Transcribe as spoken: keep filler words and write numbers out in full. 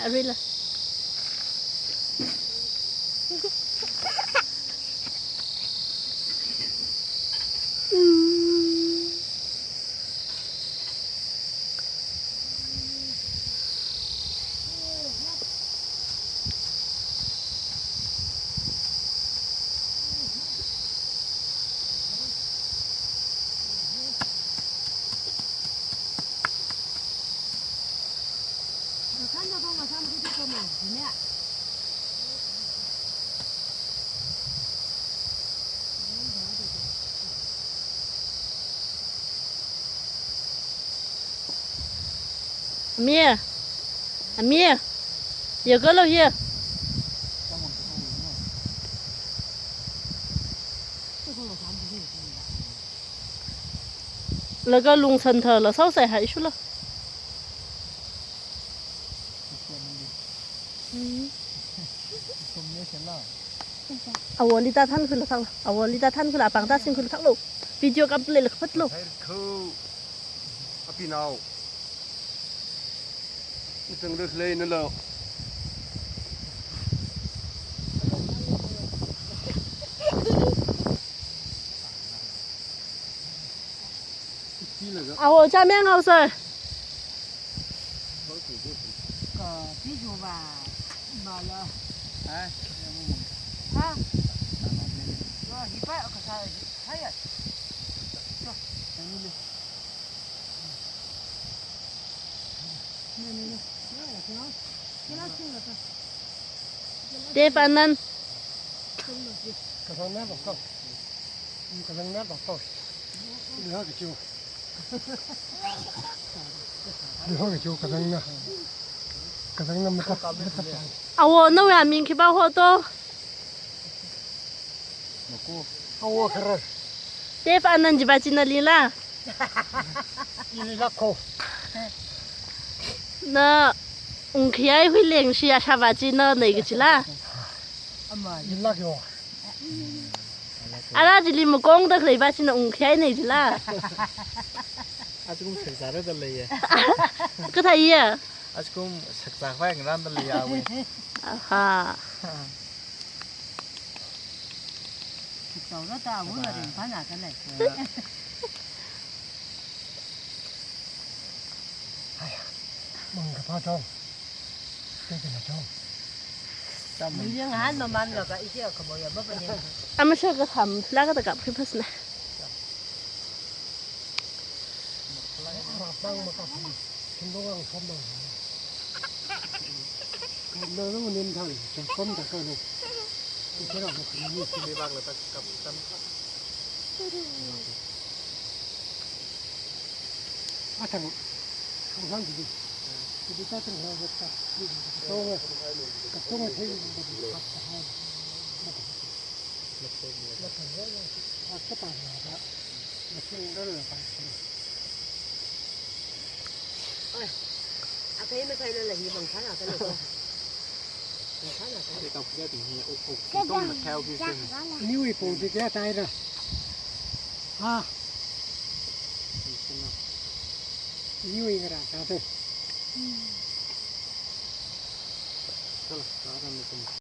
Arila. Amir. Amir. You go here. Laga lungsan thala sausai hai shula. Awoli ta than khula thaklo. Awoli ta than khula, apāng ta sing khula thaklo. Video kap le le khat lo. Hai kho. Apinao. Isang rus le nalo. Awo, cha meng hao sir. Ka pi jo ba, ba la. Ha? Ha? Wa, hi pa, ka sa, ha ya. Dave Anand. Kazang na ba kau. Kazang na ba kau. Liha kachu. Liha kachu kazang na. Kazang na mata. Awo, nawui aming khipā ho to? Awo kharar. Dave Anand jiva china lila. Ili lako. Na ungkhayai hui leng shi ashava china nei kachila. Ama ili lako. Ara chili makong da khalei va china ungkhayai nei chila. Achukum sakzara da leiye. Kathāya? Achukum sakza vai ngaranda leiya we. Aha. Kitau ra ta wu la ring pa na ka le. Mang ka pa chong. Te ka na chong. Tam. Miyang han maman la ka isi a kabo ya ba pa ne. Ama sha ka tham la ka ta kap khi pas na. Ai, akai masai la la hi bang thana ka le. Bang thana ka le. Niwui pong chi kayā taira? Ha? Niwui ngarā sāte.